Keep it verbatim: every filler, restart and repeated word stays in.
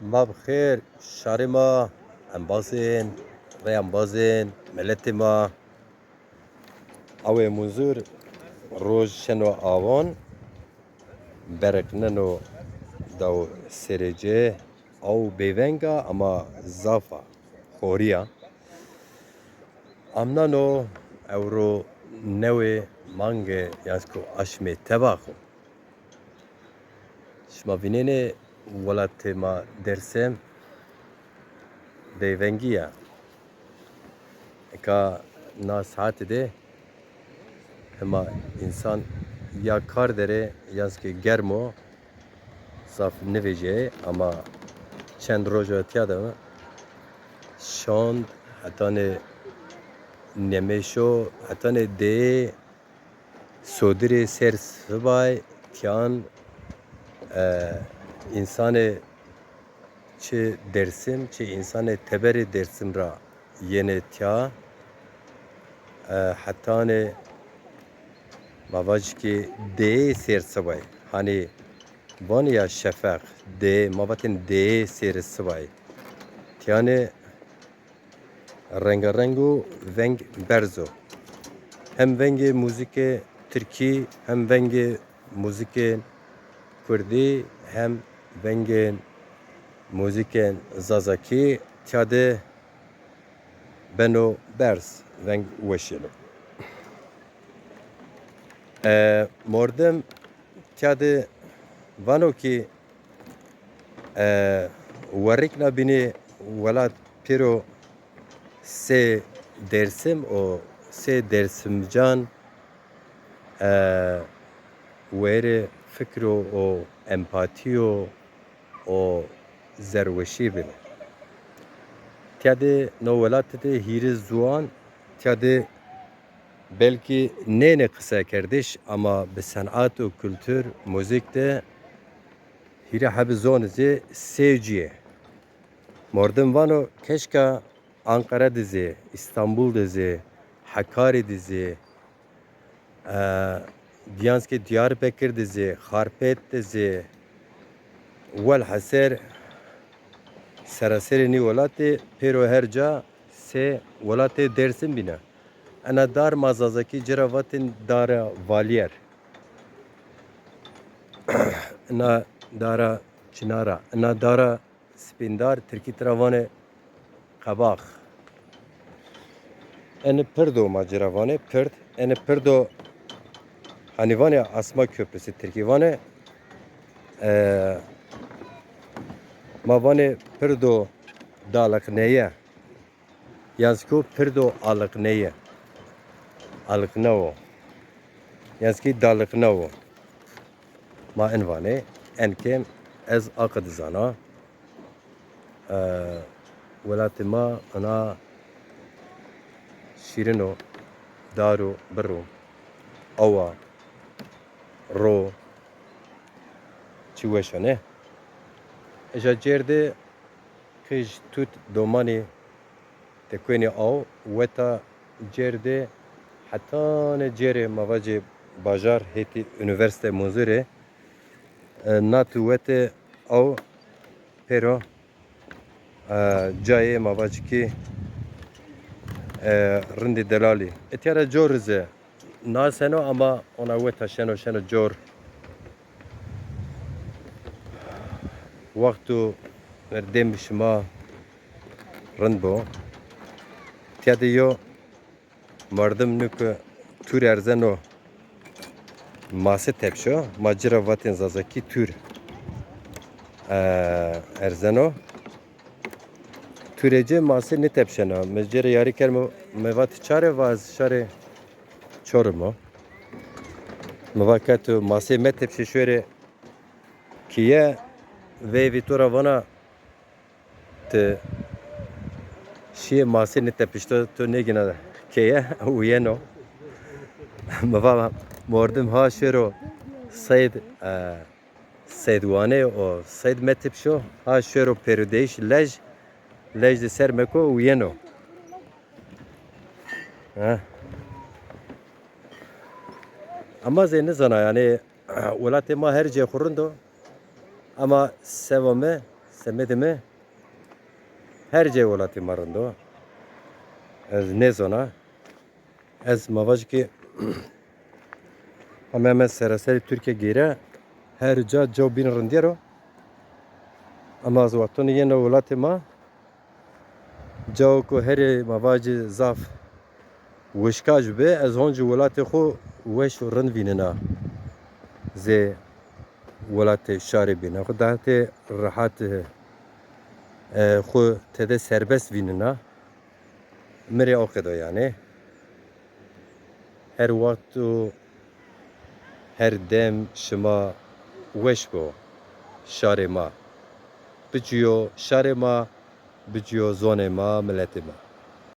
Ma bi xêr, şarê ma, embazên, rê embazên, miletê ma. Awê Munzur roj şeno awan, bereqneno daw serê ci, aw bêveng a ama zaf a, xorî ya. Amnano ewro newê mange, yan zî ku aşmê teba xo. Şima vînenê welatê ma Dêrsim bêvengî ya. Eka na saetî de hema însan ya kar der ê yan zî ke germ o, zaf nivejîyayê ama çend roj o tîya de şand, hetanê nemêşo, hetanê dê sodirê ser sibay tîyan, e, însanê çi Dêrsim, çi însanê teberê Dêrsim ra yenê tîya, e, hetanê ma vajî ki dê ser sibay. Hanî vanê ya şefeq, dê, ma vatên dê ser sibay. Tîyanê rengareng û veng berz o. Hem vengê muzîkê tirkî, hem vengê muzîkên kurdî, hem vengên muzîkên zazakî tîya de beno berz, veng weş êno. E, mordim tîya de vano ki, e, werrikna bînê welat pêro sey Dêrsim û sey dêrsimcan, e, wêrê fikro û empatîyo û zerweşî bîne. Tîya de no welatî de hîrê ziwan, tîya de belkî nênê qisekerdiş ama bi senat û kultur, muzîk de hîrê hebî zonî zî sey cî yê. Mordim vano keşka Anqara de zî, Îstanbul de zî, Hekarî de zî, e, yan zî ke Diyarbekir de zî, Xarpêt de zî, welhasil seraserê nî welatî pêro her ca sey welatê Dêrsim bîne. Ena dar ma zazakî ci ra vatên dara Valîyer. Ena dara çinara, ena dara sipîndar, tirkî tira vanê qebax. Eni pirdo ma ci ra vanê, pird. Eni pirdo, hanî vanê asma köprüsü tirkî vanê. E, ma vanê pirdo daliqneye. Yan zî ku pirdo aliqneye. Aliqnewo. Yan zî ki daliqnewo. Ma en vanê, en kêm ez a qe dizana. E, welatê ma ina şîrin o, dar o, birr o, awa, ro, çi weş o, ne? Eja cêr de qij, tut, domanî, tekuenî aw, weta cêr de hetanê cêrê ma vacê bajar hêtî unîversîte Munzurê, e, na tu wetê aw pêro, e, cayê ma vacî ki, e, rindê delalî. Etîya ra cor rize naseno ama ona weta şeno şeno cor. Wext û dêm şima rind bo. Tîya de yo merdim nû ke tûr erzeno, mase tepşo, ma ci ra vatên zazakî tûr, e, erzeno. Tûrê ci mase nêtepşena. Mi ci rê yarî kerd, mi, mi va ti ça rê, va ez şarê Çorum o. Mi va ke tu masê metepşê şorê keye, veyvî to ra vana ti şîyê masê nêtepişto, to nêgîna keye, uyeno. Mi va mordim ha şêro seyd, e, seydwane û seyd metepşo, ha şêro pêrodeyîş lej, lej de ser meko uyeno. Ha. Ama zê nizana, yanî, welatê ma her cê xwu rind o. Ama seva mi, Semedê mi her cayê welatê ma rind o. Ez nêzona. Ez ma vaj ki heme heme seraserê Tirkîya geyre her ca caw bîn rindîyer o. Ama ez wextûnî yeno welatê ma, cawo ku herê ma vajî zaf wişkac bi, ez honci welatê xwu weş û rind vînena. Zê welatê şarê bîne xwu daha tê rehat, e, xwu tede serbest vînena. Mi rê o qeda yanî. Her wext û her dem şima weş bo şarê ma. Biciyo şarê ma, biciyo zonê ma, miletê ma.